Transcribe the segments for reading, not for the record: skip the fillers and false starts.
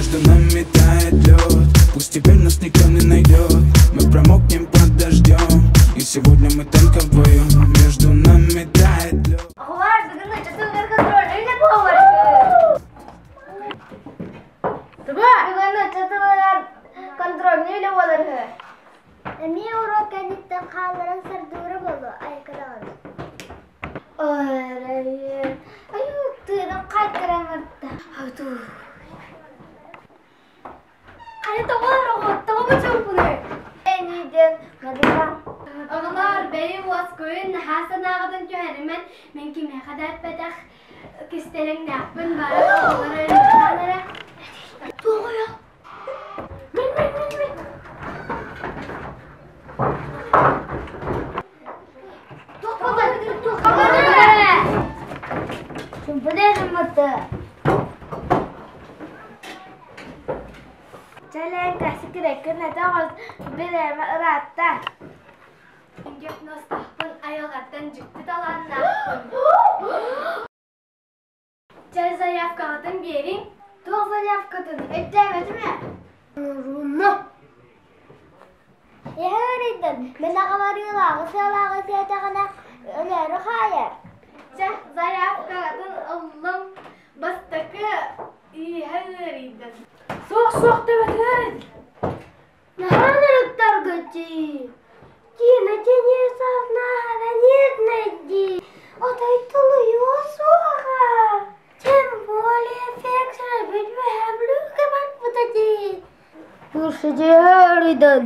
Между нами тает лед, пусть теперь нас никто не найдет. Мы промокнем под дождем, и сегодня мы только вдвоем. Между нами тает лед. Оҕолор бүгүн ыччатыгар контрольнай буолар. Туга? Бүгүн ыччатыгар контрольнай үлэ буолар үһү. Эмиэ уруок кэнниттэн хаалларан сардыыра буолуо айыкадаҕын. Ой, аю тыынан хайтаран барда. Хайа тоҕо тоҕо бу чуумпунуй? Энииден Марина. Оҕолор, бэйи уоскуйун, наһаа санааҕытын түһэримэн, мин кимиэхэ да эппэтэх кистэлэҥнээхпин бары оҕолор эрэ. Туоҕуйа? Мин, мин, мин, мин. Чэлэҥкэ сикирэккин этэ оҕус бирээмэ ыраатта. Гипностаахпын айылҕаттан дьикти талааннаахпын. Чэ, заявкаҕытын биэриҥ. Туох заявкатын өйдөөбөтүм ээ. Руна. Эһэ мин аҕаларыылааҕы сыалааҕы сиэтэҕинэ өлөөрү хаайар. Чэ, заявкаҕытын ыллым. Бастакы ииһэ ыарыйдын. Суох, суох дэбэтигэр Наһаа ырыктаргытыы. Тина Денисовна найди. Отой тулуйуо суоҕа. Тем более фекшер бүт барбыта дии. Пурсудиарыдан.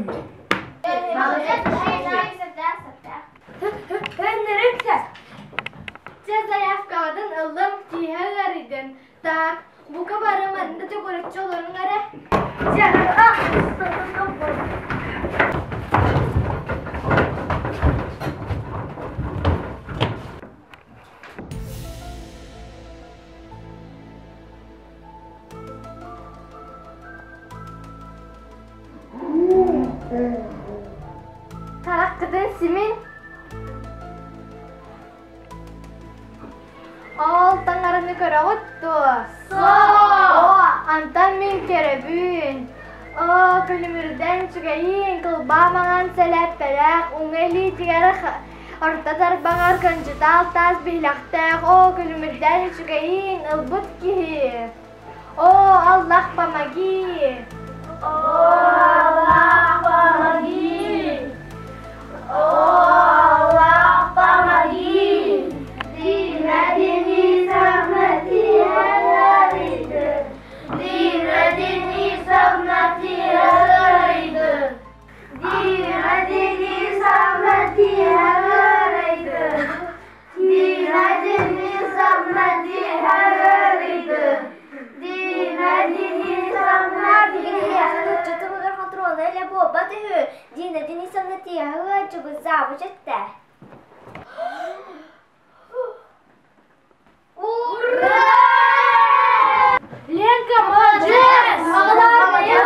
Өннөрүксэ. Чэ, заявкаҕытын ыллым, тииһэ ыарыйдын. Так, бука бары манна төгүрүччү олоруҥ эрэ. Чэ, Хараххытын симин. Ол таҥараны көрөҕүт дуо? Суох. Антан мин көрөбүн. Оо, күлүмүрдэн үчүгэйин, кылбаа маҥан сэлээппэлээх, уҥа илиитигэр орто тарбаҕар кынчытаал таас биһилэхтээх, оо, күлүмүрдээн үчүгэйин, ылбыт киһи. О, Аллах, помоги! О, Аллах, помоги! О, Аллах, помоги! Дина Денисовна тиһэлэрийди. Дина Денисовна тиһэлэрийди. Дина Денисовна тиһэлэрийди. Дина Денисовна тиһэлэрийди. Дина Денисовна Чутумугар хонтуруола эле буолбат үһү. Дина Денисовна тиһэ чугузаабыч этте. Ура! Ленка, молодец! Оҕолор,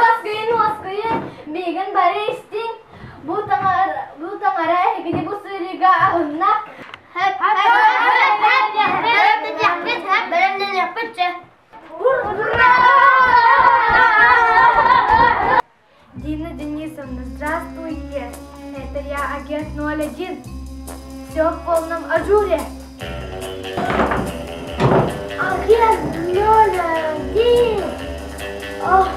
уоскуйун, уоскуйун, миигин бары истиҥ. Бу таҥара, бу таҥара эһигини бу сырыыга аһынна. Ура! Дина Денисовна, здравствуйте! Это я, агент 01. Все в полном ажуре. Агент 01. Ох,